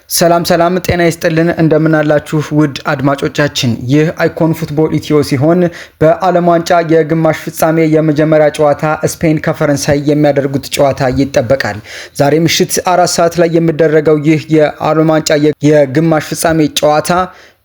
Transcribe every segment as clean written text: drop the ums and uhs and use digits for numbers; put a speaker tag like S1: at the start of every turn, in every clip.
S1: ሰላም ሰላም፣ ጤና ይስጥልን፣ እንደምናላችሁ ውድ አድማጮቻችን፣ ይህ አይኮን ፉትቦል ኢትዮ ሲሆን በዓለም ዋንጫ የግማሽ ፍጻሜ የመጀመሪያ ጨዋታ ስፔን ከፈረንሳይ የሚያደርጉት ጨዋታ ይጠበቃል። ዛሬ ምሽት 4 ሰዓት ላይ የሚደረገው ይህ የዓለም ዋንጫ የግማሽ ፍጻሜ ጨዋታ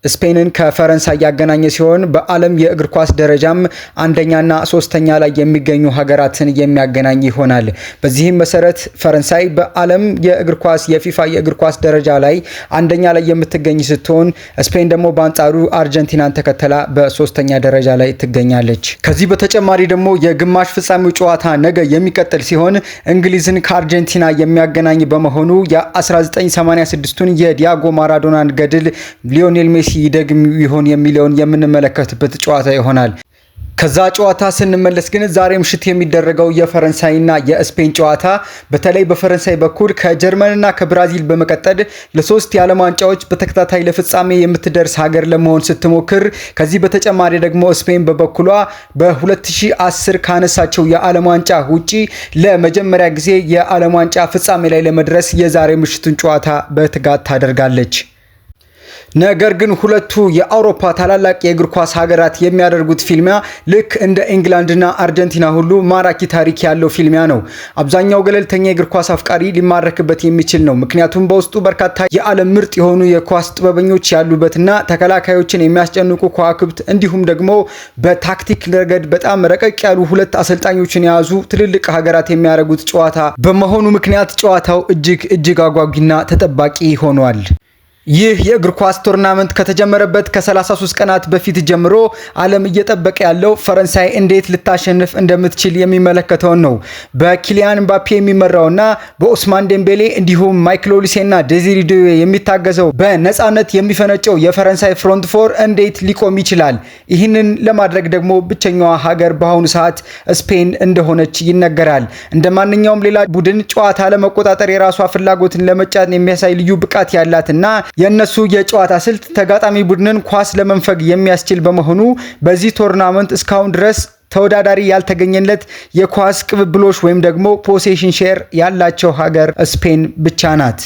S1: ስፔንን ከፈረንሳይ ያገናኘ ሲሆን በዓለም የእግር ኳስ ደረጃም አንደኛና ሶስተኛ ላይ የሚገኙ ሀገራትን የሚያገናኝ ይሆናል። በዚህም መሰረት ፈረንሳይ በዓለም የእግር ኳስ የፊፋ የእግር ኳስ ደረጃ ላይ አንደኛ ላይ የምትገኝ ስትሆን ስፔን ደግሞ በአንጻሩ አርጀንቲናን ተከትላ በሶስተኛ ደረጃ ላይ ትገኛለች። ከዚህ በተጨማሪ ደግሞ የግማሽ ፍጻሜው ጨዋታ ነገ የሚቀጥል ሲሆን እንግሊዝን ከአርጀንቲና የሚያገናኝ በመሆኑ የ1986ቱን የዲያጎ ማራዶናን ገድል ሊዮኔል ሜሲ ይደግም ይሆን የሚለውን የምንመለከትበት ጨዋታ ይሆናል። ከዛ ጨዋታ ስንመለስ ግን ዛሬ ምሽት የሚደረገው የፈረንሳይና የስፔን ጨዋታ በተለይ በፈረንሳይ በኩል ከጀርመንና ከብራዚል በመቀጠል ለሶስት የዓለም ዋንጫዎች በተከታታይ ለፍጻሜ የምትደርስ ሀገር ለመሆን ስትሞክር፣ ከዚህ በተጨማሪ ደግሞ ስፔን በበኩሏ በ2010 ካነሳቸው የዓለም ዋንጫ ውጪ ለመጀመሪያ ጊዜ የዓለም ዋንጫ ፍጻሜ ላይ ለመድረስ የዛሬ ምሽቱን ጨዋታ በትጋት ታደርጋለች። ነገር ግን ሁለቱ የአውሮፓ ታላላቅ የእግር ኳስ ሀገራት የሚያደርጉት ፍልሚያ ልክ እንደ ኢንግላንድና አርጀንቲና ሁሉ ማራኪ ታሪክ ያለው ፍልሚያ ነው። አብዛኛው ገለልተኛ የእግር ኳስ አፍቃሪ ሊማረክበት የሚችል ነው። ምክንያቱም በውስጡ በርካታ የዓለም ምርጥ የሆኑ የኳስ ጥበበኞች ያሉበትና ተከላካዮችን የሚያስጨንቁ ከዋክብት እንዲሁም ደግሞ በታክቲክ ረገድ በጣም ረቀቅ ያሉ ሁለት አሰልጣኞችን የያዙ ትልልቅ ሀገራት የሚያደርጉት ጨዋታ በመሆኑ ምክንያት ጨዋታው እጅግ እጅግ አጓጊና ተጠባቂ ሆኗል። ይህ የእግር ኳስ tournament ከተጀመረበት ከ33 ቀናት በፊት ጀምሮ ዓለም እየጠበቀ ያለው ፈረንሳይ እንዴት ልታሸንፍ እንደምትችል የሚመለከተውን ነው። በኪሊያን ምባፔ የሚመራውና በኦስማን ዴምቤሌ እንዲሁም ማይክል ኦሊሴና ዴዚሪ ዱዌ የሚታገዘው በነፃነት የሚፈነጨው የፈረንሳይ front four እንዴት ሊቆም ይችላል? ይህንን ለማድረግ ደግሞ ብቸኛዋ ሀገር በአሁኑ ሰዓት ስፔን እንደሆነች ይነገራል። እንደ ማንኛውም ሌላ ቡድን ጨዋታ ለመቆጣጠር የራሷ ፍላጎትን ለመጫን የሚያሳይ ልዩ ብቃት ያላትና የእነሱ የጨዋታ ስልት ተጋጣሚ ቡድንን ኳስ ለመንፈግ የሚያስችል በመሆኑ በዚህ tournament እስካሁን ድረስ ተወዳዳሪ ያልተገኘለት የኳስ ቅብብሎሽ ወይም ደግሞ possession share ያላቸው ሀገር ስፔን ብቻ ናት።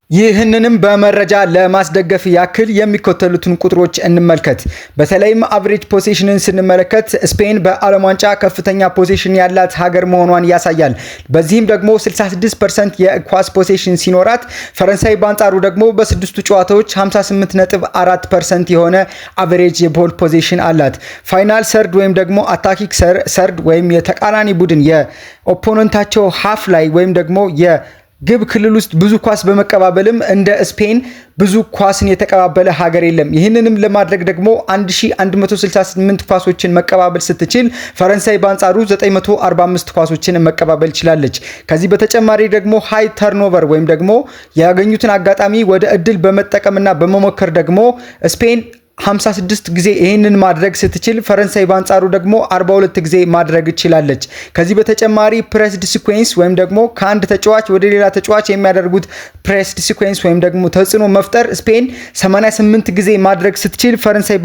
S1: ይህንንም በመረጃ ለማስደገፍ ያክል የሚከተሉትን ቁጥሮች እንመልከት። በተለይም average possession ን ስንመለከት ስፔን በዓለም ዋንጫ ከፍተኛ possession ያላት ሀገር መሆኗን ያሳያል። በዚህም ደግሞ 66% የኳስ possession ሲኖራት፣ ፈረንሳይ በአንጻሩ ደግሞ በስድስቱ ጨዋታዎች 58.4% የሆነ average የ ball possession አላት። Final third ወይም ደግሞ attacking third ወይም የተቃራኒ ቡድን የ opponent ኣቸው half ላይ ወይም ደግሞ ግብ ክልል ውስጥ ብዙ ኳስ በመቀባበልም እንደ ስፔን ብዙ ኳስን የተቀባበለ ሀገር የለም። ይህንንም ለማድረግ ደግሞ 1168 ኳሶችን መቀባበል ስትችል ፈረንሳይ በአንጻሩ 945 ኳሶችን መቀባበል ችላለች። ከዚህ በተጨማሪ ደግሞ high turnover ወይም ደግሞ ያገኙትን አጋጣሚ ወደ እድል በመጠቀምና በመሞከር ደግሞ ስፔን 56 ጊዜ ይህንን ማድረግ ስትችል ፈረንሳይ በአንጻሩ ደግሞ 42 ጊዜ ማድረግ ችላለች። ከዚህ በተጨማሪ pressed sequence ወይም ደግሞ ከአንድ ተጫዋች ወደ ሌላ ተጫዋች የሚያደርጉት pressed sequence ወይም ደግሞ ተጽዕኖ መፍጠር ስፔን 88 ጊዜ ማድረግ ስትችል ፈረንሳይ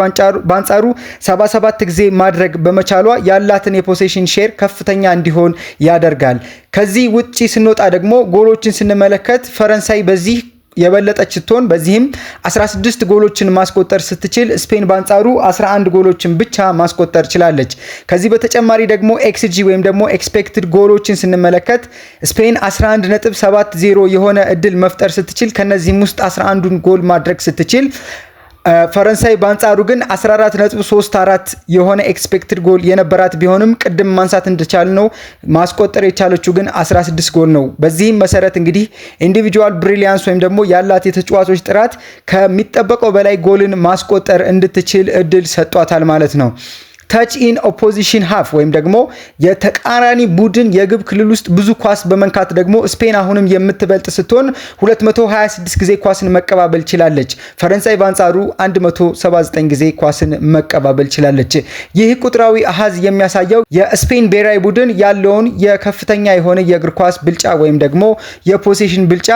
S1: በአንጻሩ 77 ጊዜ ማድረግ በመቻሏ ያላትን የ possession share ከፍተኛ እንዲሆን ያደርጋል። ከዚህ ውጪ ስንወጣ ደግሞ ጎሎችን ስንመለከት ፈረንሳይ በዚህ የበለጠች ስትሆን በዚህም 16 ጎሎችን ማስቆጠር ስትችል ስፔን በአንጻሩ 11 ጎሎችን ብቻ ማስቆጠር ችላለች። ከዚህ በተጨማሪ ደግሞ xG ወይም ደግሞ expected ጎሎችን ስንመለከት ስፔን 11.70 የሆነ እድል መፍጠር ስትችል ከነዚህም ውስጥ 11ዱን ጎል ማድረግ ስትችል ፈረንሳይ በአንጻሩ ግን 14.34 የሆነ expected goal የነበራት ቢሆንም ቅድም ማንሳት እንደቻልነው ማስቆጠር የቻለችው ግን 16 ጎል ነው። በዚህም መሰረት እንግዲህ individual brilliance ወይም ደግሞ ያላት የተጫዋቾች ጥራት ከሚጠበቀው በላይ ጎልን ማስቆጠር እንድትችል እድል ሰጧታል ማለት ነው። Touch in opposition half ወይም ደግሞ የተቃራኒ ቡድን የግብ ክልል ውስጥ ብዙ ኳስ በመንካት ደግሞ ስፔን አሁንም የምትበልጥ ስትሆን 226 ጊዜ ኳስን መቀባበል ችላለች። ፈረንሳይ በአንጻሩ 179 ጊዜ ኳስን መቀባበል ችላለች። ይህ ቁጥራዊ አሃዝ የሚያሳየው የስፔን ብሔራዊ ቡድን ያለውን የከፍተኛ የሆነ የእግር ኳስ ብልጫ ወይም ደግሞ የ possession ብልጫ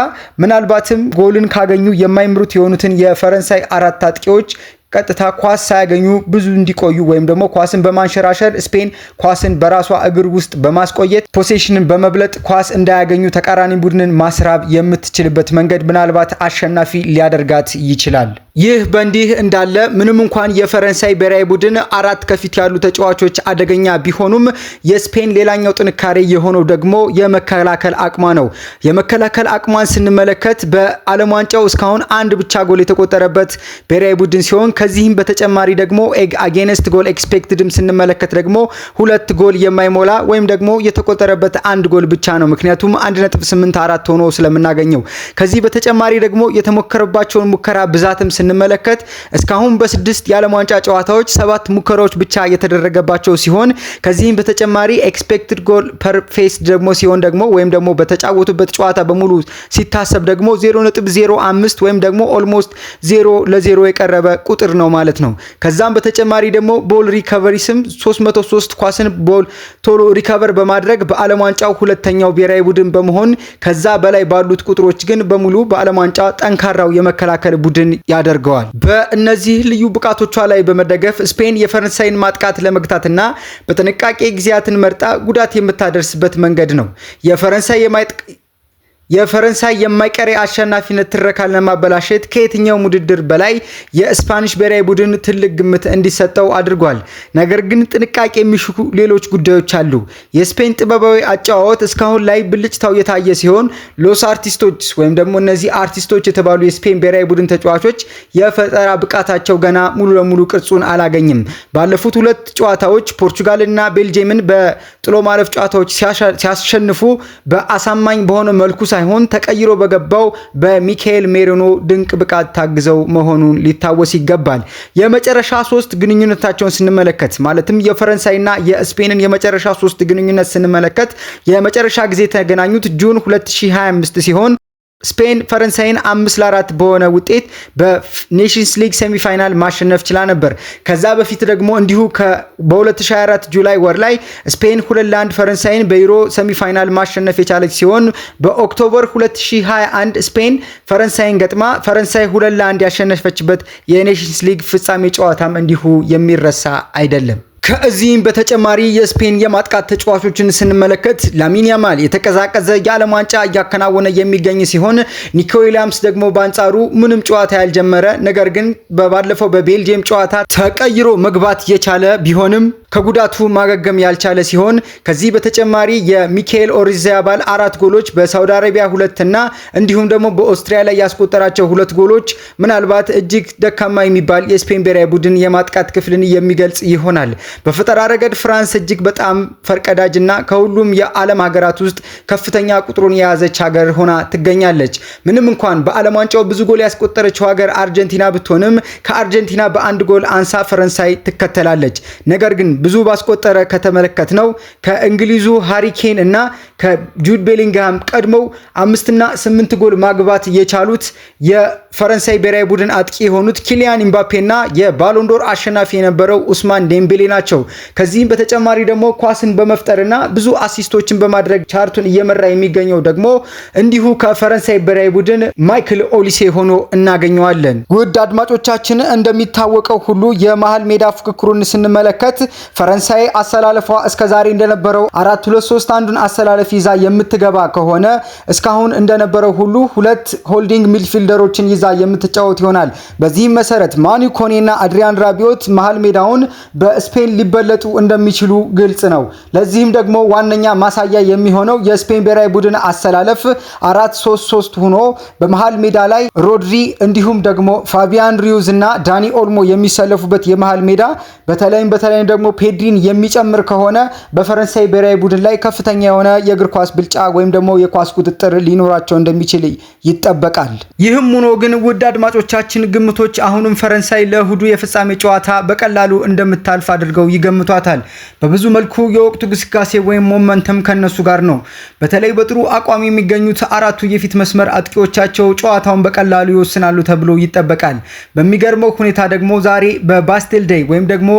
S1: ምናልባትም ጎልን ካገኙ የማይምሩት የሆኑትን የፈረንሳይ አራት አጥቂዎች ቀጥታ ኳስ ሳያገኙ ብዙ እንዲቆዩ ወይም ደግሞ ኳስን በማንሸራሸር ስፔን ኳስን በራሷ እግር ውስጥ በማስቆየት possession ን በመብለጥ ኳስ እንዳያገኙ ተቃራኒ ቡድንን ማስራብ የምትችልበት መንገድ ምናልባት አሸናፊ ሊያደርጋት ይችላል። ይህ በእንዲህ እንዳለ ምንም እንኳን የፈረንሳይ ብሔራዊ ቡድን አራት ከፊት ያሉ ተጫዋቾች አደገኛ ቢሆኑም የስፔን ሌላኛው ጥንካሬ የሆነው ደግሞ የመከላከል አቅሟ ነው። የመከላከል አቅሟን ስንመለከት በዓለም ዋንጫው እስካሁን አንድ ብቻ ጎል የተቆጠረበት ብሔራዊ ቡድን ሲሆን ከዚህም በተጨማሪ ደግሞ against goal expected ም ስንመለከት ደግሞ ሁለት ጎል የማይሞላ ወይም ደግሞ የተቆጠረበት አንድ ጎል ብቻ ነው። ምክንያቱም 1.84 ሆኖ ስለምናገኘው። ከዚህ በተጨማሪ ደግሞ የተሞከረባቸውን ሙከራ ብዛትም ስንመለከት እስካሁን በስድስት የዓለም ዋንጫ ጨዋታዎች ሰባት ሙከራዎች ብቻ የተደረገባቸው ሲሆን ከዚህም በተጨማሪ expected goal per face ደግሞ ሲሆን ደግሞ ወይም ደግሞ በተጫወቱበት ጨዋታ በሙሉ ሲታሰብ ደግሞ 0.05 ወይም ደግሞ almost 0 ለ0 የቀረበ ቁጥር ነው ማለት ነው። ከዛም በተጨማሪ ደግሞ ball recovery ስም 303 ኳስን ball ቶሎ recover በማድረግ በዓለም ዋንጫው ሁለተኛው ብሔራዊ ቡድን በመሆን ከዛ በላይ ባሉት ቁጥሮች ግን በሙሉ በዓለም ዋንጫ ጠንካራው የመከላከል ቡድን ያደርገዋል። በእነዚህ ልዩ ብቃቶቿ ላይ በመደገፍ ስፔን የፈረንሳይን ማጥቃት ለመግታትና በጥንቃቄ ጊዜያትን መርጣ ጉዳት የምታደርስበት መንገድ ነው። የፈረንሳይ የማይቀሬ አሸናፊነት ትረካን ለማበላሸት ከየትኛውም ውድድር በላይ የ Spanish ብሔራዊ ቡድን ትልቅ ግምት እንዲሰጠው አድርጓል። ነገር ግን ጥንቃቄ የሚሹ ሌሎች ጉዳዮች አሉ። የስፔን ጥበባዊ አጨዋወት እስካሁን ላይ ብልጭታው የታየ ሲሆን los አርቲስቶች ወይም ደግሞ እነዚህ አርቲስቶች የተባሉ የስፔን ብሔራዊ ቡድን ተጫዋቾች የፈጠራ ብቃታቸው ገና ሙሉ ለሙሉ ቅርጹን አላገኝም። ባለፉት ሁለት ጨዋታዎች ፖርቹጋልና ቤልጅየምን በጥሎ ማለፍ ጨዋታዎች ሲያሸንፉ በአሳማኝ በሆነ መልኩ ሳይሆን ተቀይሮ በገባው በሚካኤል ሜሪኖ ድንቅ ብቃት ታግዘው መሆኑን ሊታወስ ይገባል። የመጨረሻ ሶስት ግንኙነታቸውን ስንመለከት፣ ማለትም የፈረንሳይና የስፔንን የመጨረሻ ሶስት ግንኙነት ስንመለከት፣ የመጨረሻ ጊዜ የተገናኙት June 2025 ሲሆን ስፔን ፈረንሳይን 5-4 በሆነ ውጤት በ Nations League semifinal ማሸነፍ ችላ ነበር። ከዛ በፊት ደግሞ እንዲሁ በ2024 July ወር ላይ ስፔን 2-1 ፈረንሳይን በዩሮ semifinal ማሸነፍ የቻለች ሲሆን በ October 2021 ስፔን ፈረንሳይን ገጥማ ፈረንሳይ 2-1 ያሸነፈችበት የ Nations League ፍጻሜ ጨዋታም እንዲሁ የሚረሳ አይደለም። ከዚህም በተጨማሪ የስፔን የማጥቃት ተጫዋቾችን ስንመለከት ላሚን ያማል የተቀዛቀዘ የዓለም ዋንጫ እያከናወነ የሚገኝ ሲሆን ኒኮ ዊሊያምስ ደግሞ በአንጻሩ ምንም ጨዋታ ያልጀመረ፣ ነገር ግን በባለፈው በቤልጅየም ጨዋታ ተቀይሮ መግባት የቻለ ቢሆንም ከጉዳቱ ማገገም ያልቻለ ሲሆን ከዚህ በተጨማሪ የሚካኤል ኦያርዛባል አራት ጎሎች፣ በሳውዲ አረቢያ ሁለትና እንዲሁም ደግሞ በኦስትሪያ ላይ ያስቆጠራቸው ሁለት ጎሎች ምናልባት እጅግ ደካማ የሚባል የስፔን ብሔራዊ ቡድን የማጥቃት ክፍልን የሚገልጽ ይሆናል። በፈጠራ ረገድ ፍራንስ እጅግ በጣም ፈርቀዳጅና ከሁሉም የዓለም ሀገራት ውስጥ ከፍተኛ ቁጥሩን የያዘች ሀገር ሆና ትገኛለች። ምንም እንኳን በዓለም ዋንጫው ብዙ ጎል ያስቆጠረችው ሀገር አርጀንቲና ብትሆንም ከአርጀንቲና በአንድ ጎል አንሳ ፈረንሳይ ትከተላለች። ነገር ግን ብዙ ባስቆጠረ ከተመለከትነው ከእንግሊዙ ሃሪ ኬን እና ከጁድ ቤሊንግሃም ቀድመው አምስትና ስምንት ጎል ማግባት የቻሉት የፈረንሳይ ብሔራዊ ቡድን አጥቂ የሆኑት ኪሊያን ኢምባፔና የባሎንዶር አሸናፊ የነበረው ኡስማን ዴምቤሌ ናቸው። ከዚህም በተጨማሪ ደግሞ ኳስን በመፍጠርና ብዙ assist ኦችን በማድረግ chart ኡን እየመራ የሚገኘው ደግሞ እንዲሁ ከፈረንሳይ ብሔራዊ ቡድን ማይክል ኦሊሴ ሆኖ እናገኘዋለን። ውድ አድማጮቻችን፣ እንደሚታወቀው ሁሉ የመሀል ሜዳ ፉክክሩን ስንመለከት ፈረንሳይ አሰላለፏ እስከዛሬ እንደነበረው 4-2-3-1ን አሰላለፍ ይዛ የምትገባ ከሆነ እስካሁን እንደነበረው ሁሉ ሁለት holding midfielder ኦችን ይዛ የምትጫወት ይሆናል። በዚህም መሰረት ማኑ ኮኔና አድሪያን ራቢዮት መሀል ሜዳውን በስፔን ሊበለጡ እንደሚችሉ ግልጽ ነው። ለዚህም ደግሞ ዋነኛ ማሳያ የሚሆነው የስፔን ብሔራዊ ቡድን አሰላለፍ 4-3-3 ሆኖ በመሀል ሜዳ ላይ ሮድሪ እንዲሁም ደግሞ ፋቢያን ሩይዝ እና ዳኒ ኦልሞ የሚሰለፉበት የመሀል ሜዳ በተለይም ደግሞ ፔድሪን የሚጨምር ከሆነ በፈረንሳይ ብሔራዊ ቡድን ላይ ከፍተኛ የሆነ የእግር ኳስ ብልጫ ወይም ደግሞ የኳስ ቁጥጥር ሊኖራቸው እንደሚችል ይጠበቃል። ይህም ሆኖ ግን ውድ አድማጮቻችን፣ ግምቶች አሁንም ፈረንሳይ ለእሁዱ የፍጻሜ ጨዋታ በቀላሉ እንደምታልፍ አድርገው አድርገው ይገምቷታል። በብዙ መልኩ የወቅቱ ግስጋሴ ወይም momentum ከነሱ ጋር ነው። በተለይ በጥሩ አቋም የሚገኙት አራቱ የፊት መስመር አጥቂዎቻቸው ጨዋታውን በቀላሉ ይወስናሉ ተብሎ ይጠበቃል። በሚገርመው ሁኔታ ደግሞ ዛሬ በ Bastille Day ወይም ደግሞ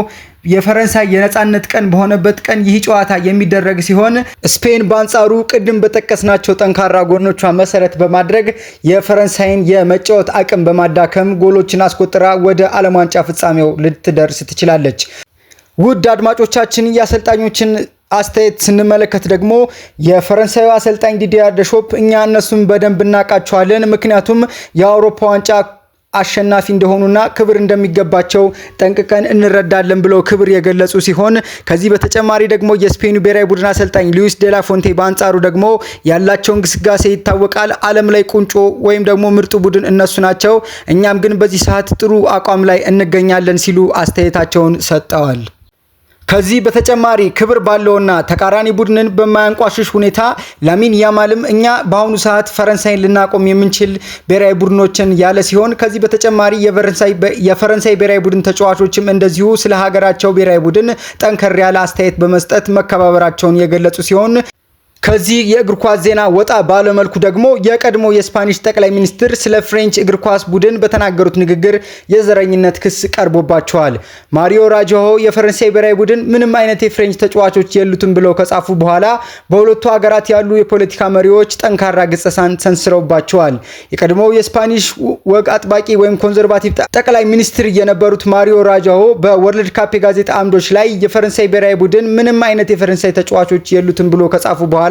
S1: የፈረንሳይ የነጻነት ቀን በሆነበት ቀን ይህ ጨዋታ የሚደረግ ሲሆን፣ ስፔን በአንጻሩ ቅድም በጠቀስናቸው ጠንካራ ጎኖቿ መሰረት በማድረግ የፈረንሳይን የመጫወት አቅም በማዳከም ጎሎችን አስቆጥራ ወደ ዓለም ዋንጫ ፍጻሜው ልትደርስ ትችላለች። ውድ አድማጮቻችን፣ የአሰልጣኞችን አስተያየት ስንመለከት ደግሞ የፈረንሳዩ አሰልጣኝ ዲዲየር ደሾፕ እኛ እነሱን በደንብ እናውቃቸዋለን፣ ምክንያቱም የአውሮፓ ዋንጫ አሸናፊ እንደሆኑና ክብር እንደሚገባቸው ጠንቅቀን እንረዳለን ብለው ክብር የገለጹ ሲሆን፣ ከዚህ በተጨማሪ ደግሞ የስፔኑ ብሔራዊ ቡድን አሰልጣኝ ሉዊስ ዴላ ፎንቴ በአንጻሩ ደግሞ ያላቸውን ግስጋሴ ይታወቃል። ዓለም ላይ ቁንጮ ወይም ደግሞ ምርጡ ቡድን እነሱ ናቸው። እኛም ግን በዚህ ሰዓት ጥሩ አቋም ላይ እንገኛለን ሲሉ አስተያየታቸውን ሰጥተዋል። ከዚህ በተጨማሪ ክብር ባለውና ተቃራኒ ቡድንን በማያንቋሽሽ ሁኔታ ላሚን ያማልም እኛ በአሁኑ ሰዓት ፈረንሳይን ልናቆም የምንችል ብሔራዊ ቡድኖችን ያለ ሲሆን፣ ከዚህ በተጨማሪ የፈረንሳይ ብሔራዊ ቡድን ተጫዋቾችም እንደዚሁ ስለ ሀገራቸው ብሔራዊ ቡድን ጠንከር ያለ አስተያየት በመስጠት መከባበራቸውን የገለጹ ሲሆን፣ ከዚህ የእግር ኳስ ዜና ወጣ ባለ መልኩ ደግሞ የቀድሞ የ Spanish ጠቅላይ ሚኒስትር ስለ French እግር ኳስ ቡድን በተናገሩት ንግግር የዘረኝነት ክስ ቀርቦባቸዋል። ማሪዮ ራጆሆ የፈረንሳይ ብሔራዊ ቡድን ምንም አይነት የ French ተጫዋቾች የሉትም ብለው ከጻፉ በኋላ በሁለቱ ሀገራት ያሉ የፖለቲካ መሪዎች ጠንካራ ግሳጼን ሰንዝረውባቸዋል። የቀድሞው የ Spanish ወግ አጥባቂ ወይም conservative ጠቅላይ ሚኒስትር የነበሩት ማሪዮ ራጆሆ በ World Cup የጋዜጣ አምዶች ላይ የፈረንሳይ ብሔራዊ ቡድን ምንም አይነት የፈረንሳይ ተጫዋቾች የሉትም ብሎ ከጻፉ በኋላ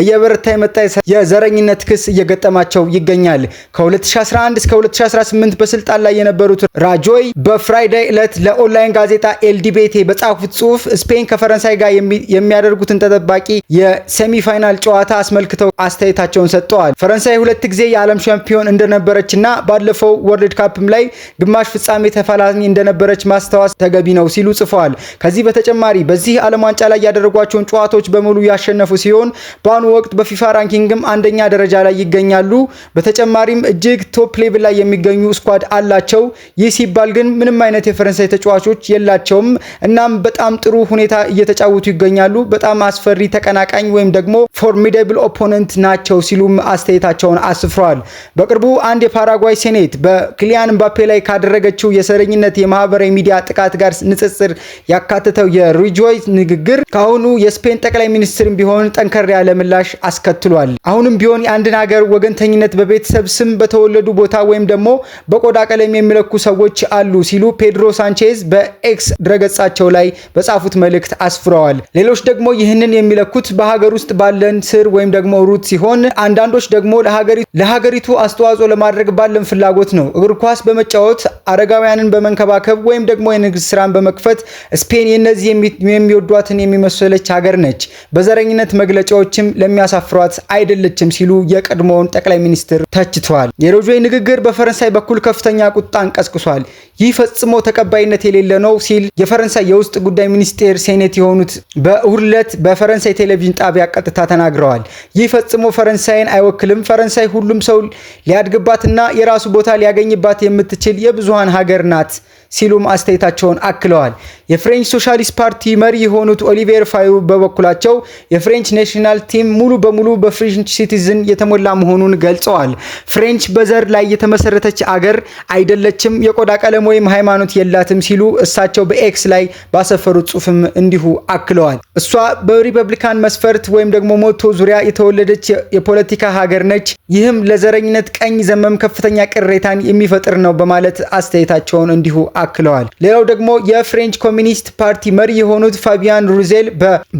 S1: እየበረታ የመጣ የዘረኝነት ክስ እየገጠማቸው ይገኛል። ከ2011 እስከ 2018 በስልጣን ላይ የነበሩት ራጆይ በ Friday ዕለት ለኦንላይን ጋዜጣ ኤል ዲቤቴ በጻፉት ጽሁፍ ስፔን ከፈረንሳይ ጋር የሚያደርጉትን ተጠባቂ የ semi-final ጨዋታ አስመልክተው አስተያየታቸውን ሰጥተዋል። ፈረንሳይ ሁለት ጊዜ የዓለም ሻምፒዮን እንደነበረችና ባለፈው World Cup ም ላይ ግማሽ ፍጻሜ ተፋላሚ እንደነበረች ማስታወስ ተገቢ ነው ሲሉ ጽፈዋል። ከዚህ በተጨማሪ በዚህ ዓለም ዋንጫ ላይ ያደረጓቸውን ጨዋታዎች በሙሉ ያሸነፉ ሲሆን፣ በአሁኑ ወቅት በፊፋ ranking ም አንደኛ ደረጃ ላይ ይገኛሉ። በተጨማሪም እጅግ top level ላይ የሚገኙ squad አላቸው። ይህ ሲባል ግን ምንም አይነት የፈረንሳይ ተጫዋቾች የላቸውም። እናም በጣም ጥሩ ሁኔታ እየተጫወቱ ይገኛሉ። በጣም አስፈሪ ተቀናቃኝ ወይም ደግሞ formidable opponent ናቸው ሲሉም አስተያየታቸውን አስፍረዋል። በቅርቡ አንድ የፓራጓይ ሴኔት በኪሊያን ምባፔ ላይ ካደረገችው የዘረኝነት የማህበራዊ ሚዲያ ጥቃት ጋር ንጽጽር ያካተተው የራጆይ ንግግር ከአሁኑ የስፔን ጠቅላይ ሚኒስትርም ቢሆን ጠንከር ያለ ምላሽ አስከትሏል። አሁንም ቢሆን የአንድን ሀገር ወገንተኝነት በቤተሰብ ስም፣ በተወለዱ ቦታ ወይም ደግሞ በቆዳ ቀለም የሚለኩ ሰዎች አሉ ሲሉ ፔድሮ ሳንቼዝ በኤክስ ድረገጻቸው ላይ በጻፉት መልእክት አስፍረዋል። ሌሎች ደግሞ ይህንን የሚለኩት በሀገር ውስጥ ባለን ስር ወይም ደግሞ root ሲሆን፣ አንዳንዶች ደግሞ ለሀገሪቱ አስተዋጽኦ ለማድረግ ባለን ፍላጎት ነው። እግር ኳስ በመጫወት፣ አረጋውያንን በመንከባከብ ወይም ደግሞ የንግድ ስራን በመክፈት ስፔን የነዚህ የሚወዷትን የሚመሰለች ሀገር ነች። በዘረኝነት መግለጫዎችም ለሚያሳፍሯት አይደለችም ሲሉ የቀድሞውን ጠቅላይ ሚኒስትር ተችተዋል። የራጆይ ንግግር በፈረንሳይ በኩል ከፍተኛ ቁጣን ቀስቅሷል። ይህ ፈጽሞ ተቀባይነት የሌለ ነው ሲል የፈረንሳይ የውስጥ ጉዳይ ሚኒስቴር ሴኔት የሆኑት በእሁድ ዕለት በፈረንሳይ ቴሌቪዥን ጣቢያ ቀጥታ ተናግረዋል። ይህ ፈጽሞ ፈረንሳይን አይወክልም። ፈረንሳይ ሁሉም ሰው ሊያድግባትና የራሱ ቦታ ሊያገኝባት የምትችል የብዙሃን ሀገር ናት ሲሉም አስተያየታቸውን አክለዋል። የ French Socialist ፓርቲ መሪ የሆኑት ኦሊቪየር ፋዩ በበኩላቸው የ French national team ሙሉ በሙሉ በ French citizen የተሞላ መሆኑን ገልጸዋል። French በዘር ላይ የተመሰረተች አገር አይደለችም፣ የቆዳ ቀለም ወይም ሃይማኖት የላትም ሲሉ እሳቸው በኤክስ ላይ ባሰፈሩት ጽሁፍም እንዲሁ አክለዋል። እሷ በሪፐብሊካን መስፈርት ወይም ደግሞ motto ዙሪያ የተወለደች የፖለቲካ ሀገር ነች። ይህም ለዘረኝነት ቀኝ ዘመም ከፍተኛ ቅሬታን የሚፈጥር ነው በማለት አስተያየታቸውን እንዲሁ አክለዋል። ሌላው ደግሞ የ French Communist ፓርቲ መሪ የሆኑት ፋቢያን ሩዜል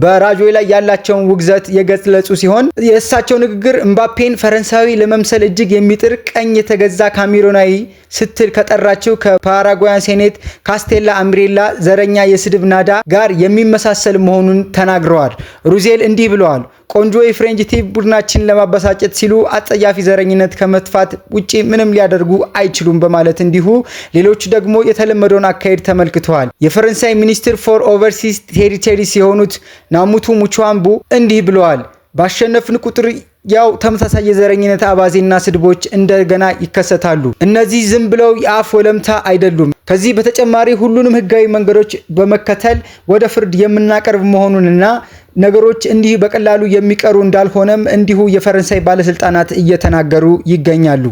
S1: በራጆይ ላይ ያላቸውን ውግዘት የገለጹ ሲሆን፣ የእሳቸው ንግግር እምባፔን ፈረንሳዊ ለመምሰል እጅግ የሚጥር ቅኝ የተገዛ ካሜሮናዊ ስትል ከጠራችው ከፓራጓያን ሴኔት ካስቴላ አምሬላ ዘረኛ የስድብ ናዳ ጋር የሚመሳሰል መሆኑን ተናግረዋል። ሩዜል እንዲህ ብለዋል። ቆንጆ የ French team ቡድናችን ለማበሳጨት ሲሉ አጸያፊ ዘረኝነት ከመትፋት ውጪ ምንም ሊያደርጉ አይችሉም በማለት እንዲሁ ሌሎቹ ደግሞ የተለመደውን አካሄድ ተመልክተዋል። የፈረንሳይ Minister for Overseas Territories የሆኑት ናሙቱ ሙቹዋምቡ እንዲህ ብለዋል። ባሸነፍን ቁጥር ያው ተመሳሳይ የዘረኝነት አባዜና ስድቦች እንደገና ይከሰታሉ። እነዚህ ዝም ብለው የአፍ ወለምታ አይደሉም። ከዚህ በተጨማሪ ሁሉንም ህጋዊ መንገዶች በመከተል ወደ ፍርድ የምናቀርብ መሆኑንና ነገሮች እንዲህ በቀላሉ የሚቀሩ እንዳልሆነም እንዲሁ የፈረንሳይ ባለስልጣናት እየተናገሩ ይገኛሉ።